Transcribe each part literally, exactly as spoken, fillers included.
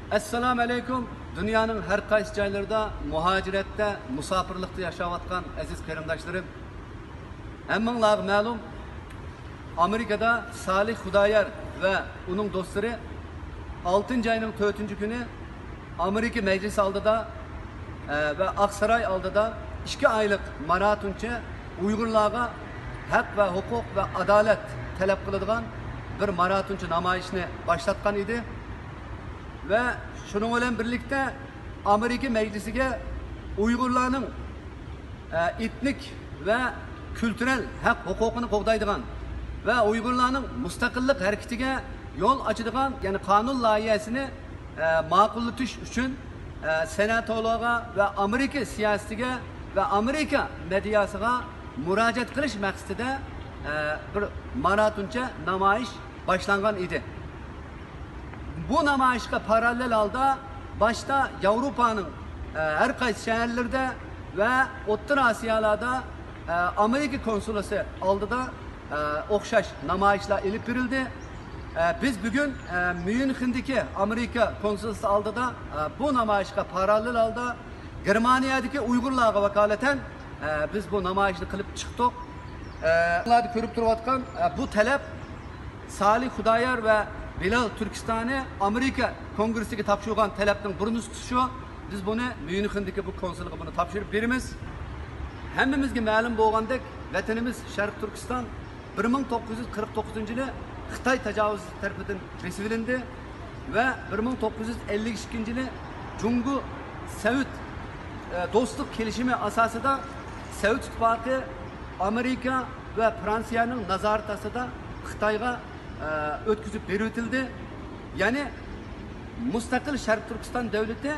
ئەسسالامۇ ئەلەيكۇم. دۇنيانىڭ ھەر قايسى جايلىرىدا مۇھاجىرەتتە، مۇساپىرلىقتا ياشاۋاتقان ئەزىز قېرىنداشلىرىم، ھەممىڭلارغا مەلۇم، ئامېرىكىدا سالىھ خۇدايار ۋە ئۇنىڭ دوستلىرى ئالتىنچى ئاينىڭ تۆتىنچى كۈنى ئامېرىكا مەجلىسى ئالدىدا، ئە، ۋە ئاقساراي ئالدىدا ئىككى ئايلىق ماراتونچە ئۇيغۇرلارغا ھەق ۋە ھوقۇق ۋە ئادالەت تەلەپ قىلىدىغان بىر ماراتونچە نامايىشنى باشلاتقان ئىدى. ۋە شۇنىڭ بىلەن بىرلىكتە ئامېرىكا مەجلىسىگە ئۇيغۇرلارنىڭ، ئە، ئېتنىك ۋە كۈلتۈرەل ھەق ھوقۇقىنى قوغدايدىغان ۋە ئۇيغۇرلارنىڭ مۇستەقىللىق ھەرىكىتىگە يول ئاچىدىغان، يەنى قانۇن لايىھەسىنى، ئە، ماقۇللىتىش ئۈچۈن، ئە، سېناتورلارغا ۋە ئامېرىكا سىياسىتىگە ۋە ئامېرىكا مېدىياسىغا مۇراجىئەت قىلىش مەقسىتىدە، ئە، بىر ماراتونچە نامايىش باشلانغان ئىدى. بۇ نامايىشقا پاراللېل ھالدا باشتا ياۋروپانىڭ، ئە، ھەر قايسى شەھەرلىرىدە ۋە ئوتتۇرا ئاسىيالاردا، ئە، ئامېرىكا كونسۇلىسى ئالدىدا، ئە، ئوخشاش نامايىشلار ئېلىپ بېرىلدى. ئە، بىز بۈگۈن، ئە، ميۇنخېندىكى ئامېرىكا كونسۇلىسى ئالدىدا، ئە، بۇ نامايىشقا پاراللېل ھالدا گېرمانىيەدىكى ئۇيغۇرلارغا ۋاكالىتەن، ئە، بىز بۇ نامايىشنى قىلىپ چىقتۇق. ئە، ئۇلاردا كۆرۈپ تۇرۇۋاتقان، ئە، بۇ تەلەپ سالىھ خۇدايار ۋە بىلال تۈركىستانى ئامېرىكا كونگرېسسىگە تاپشۇرغان تەلەپنىڭ بىر نۇسخىسى شۇ. بىز بۇنى ميۇنخېندىكى بۇ كونسۇلغا بۇنى تاپشۇرۇپ بېرىمىز. ھەممىمىزگە مەلۇم بولغاندەك، ۋەتىنىمىز شەرقىي تۈركىستان بىر مىڭ توققۇز يۈز قىرىق توققۇزىنچى يىلى خىتاي تاجاۋۇزچىسى تەرىپىدىن بېسىۋېلىندى ۋە بىر مىڭ توققۇز يۈز ئەللىك ئىككىنچى يىلى جۇڭگو سەئۇد، ئە، دوستلۇق كېلىشىمى ئاساسىدا سەئۇد ئىتتىپاقى، ئامېرىكا ۋە فرانسىيەنىڭ نازارىتى ئاستىدا خىتايغا، ئە، ئۆتكۈزۈپ بېرىۋېتىلدى. يەنى مۇستەقىل شەرقىي تۈركىستان دۆلىتى،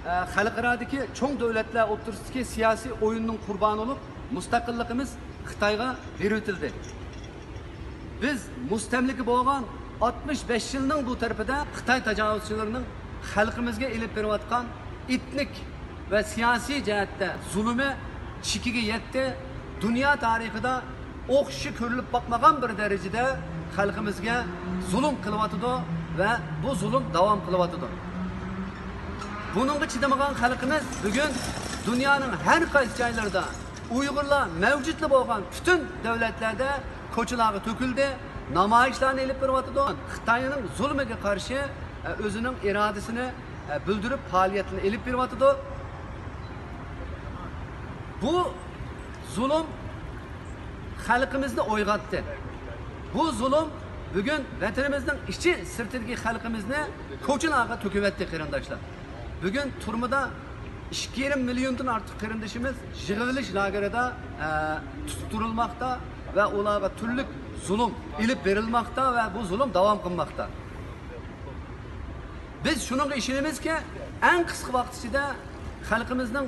ئە، خەلقئارادىكى چوڭ دۆلەتلەر ئوتتۇرىسىدىكى سىياسىي ئويۇننىڭ قۇربانى بولۇپ، مۇستەقىللىقىمىز خىتايغا بېرىۋېتىلدى. بىز مۇستەملىكە بولغان ئاتمىش بەش يىلنىڭ بۇ تەرىپىدە خىتاي تاجاۋۇزچىلىرىنىڭ خەلقىمىزگە ئېلىپ بېرىۋاتقان ئېتنىك ۋە سىياسىي جەھەتتە زۇلۇمى چېكىگە يەتتى. دۇنيا تارىخىدا ئوخشىشى كۆرۈلۈپ باقمىغان بىر دەرىجىدە خەلقىمىزگە زۇلۇم قىلىۋاتىدۇ ۋە بۇ زۇلۇم داۋام قىلىۋاتىدۇ. بۇنىڭغا چىدىمىغان خەلقىمىز بۈگۈن دۇنيانىڭ ھەر قايسى جايلىرىدا ئۇيغۇرلار مەۋجۇتلا بولغان پۈتۈن دۆلەتلەردە كوچىلارغا تۆكۈلدى، نامايىشلارنى ئېلىپ بېرىۋاتىدۇ. خىتاينىڭ زۇلمىگە قارشى، ئە، ئۆزىنىڭ ئىرادىسىنى، ئە، بىلدۈرۈپ پائالىيەتلىرىنى ئېلىپ بېرىۋاتىدۇ. بۇ زۇلۇم خەلقىمىزنى ئويغاتتى. بۇ زۇلۇم بۈگۈن ۋەتىنىمىزنىڭ ئىچى سىرتىدىكى خەلقىمىزنى كوچىلارغا تۆكۈۋەتتى، قېرىنداشلار. بۈگۈن تۈرمىدە ئىككى يېرىم مىليوندىن ئارتۇق قېرىندىشىمىز يىغىۋېلىش لاگېرىدا، ئە، تۇتۇپ تۇرۇلماقتا ۋە ئۇلارغا تۈرلۈك زۇلۇم ئېلىپ بېرىلماقتا ۋە بۇ زۇلۇم داۋام قىلماقتا. بىز شۇنىڭغا ئىشىنىمىزكى، ئەڭ قىسقا ۋاقىت ئىچىدە خەلقىمىزنىڭ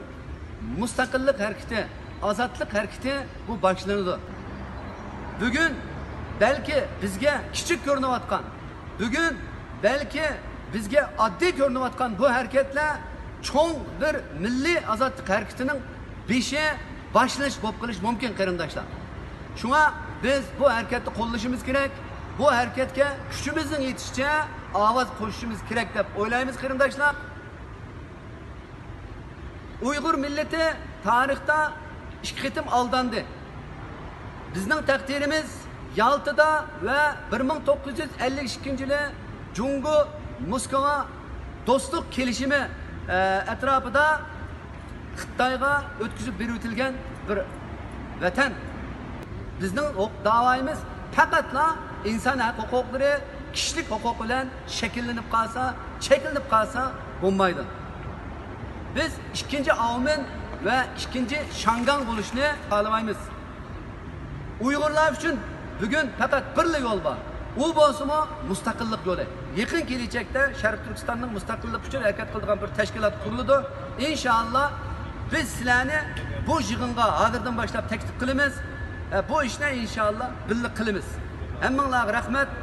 مۇستەقىللىق ھەرىكىتى، ئازادلىق ھەرىكىتى بۇ باشلىنىدۇ. بۈگۈن بەلكى بىزگە كىچىك كۆرۈنۈۋاتقان، بۈگۈن بەلكى بىزگە ئاددىي كۆرۈنۈۋاتقان بۇ ھەرىكەتلەر چوڭ بىر مىللىي ئازادلىق ھەرىكىتىنىڭ بېشى، باشلىنىش بولۇپ قېلىشى مۇمكىن، قېرىنداشلار. شۇڭا بىز بۇ ھەرىكەتنى قوللىشىمىز كېرەك. بۇ ھەرىكەتكە كۈچىمىزنىڭ يېتىشىچە ئاۋاز قوشۇشىمىز كېرەك دەپ ئويلايمىز، قېرىنداشلار. ئۇيغۇر مىللىتى تارىختا ئىككى قېتىم ئالداندى. بىزنىڭ تەقدىرىمىز يالتىدا ۋە بىر مىڭ توققۇز يۈز ئەللىك ئىككىنچى يىلى جۇڭگو موسكۋا دوستلۇق كېلىشىمى، ئە، ئەتراپىدا خىتايغا ئۆتكۈزۈپ بېرىۋېتىلگەن بىر ۋەتەن. بىزنىڭ ھوق-، داۋايىمىز پەقەتلا ئىنسان ھەق ھوقۇقلىرى كىشىلىك ھوقۇق بىلەن شەكىللىنىپ قالسا، چەكلىنىپ قالسا بولمايدۇ. بىز ئىككىنچى ئاۋمېن ۋە ئىككىنچى شياڭگاڭ بولۇشنى خالىمايمىز. ئۇيغۇرلار ئۈچۈن بۈگۈن پەقەت بىرلا يول بار. ئۇ بولسىمۇ مۇستەقىللىق يولى. يېقىن كېلىچەكتە شەرقىي تۈركىستاننىڭ مۇستەقىللىقى ئۈچۈن ھەرىكەت قىلىدىغان بىر تەشكىلات قۇرۇلىدۇ. ئىنشائاللا، بىز سىلەرنى بۇ يىغىنغا ھازىردىن باشلاپ تەكلىپ قىلىمىز. ئە، بۇ ئىشنى ئىنشائاللا بىللە قىلىمىز. ھەممىڭلارغا رەھمەت.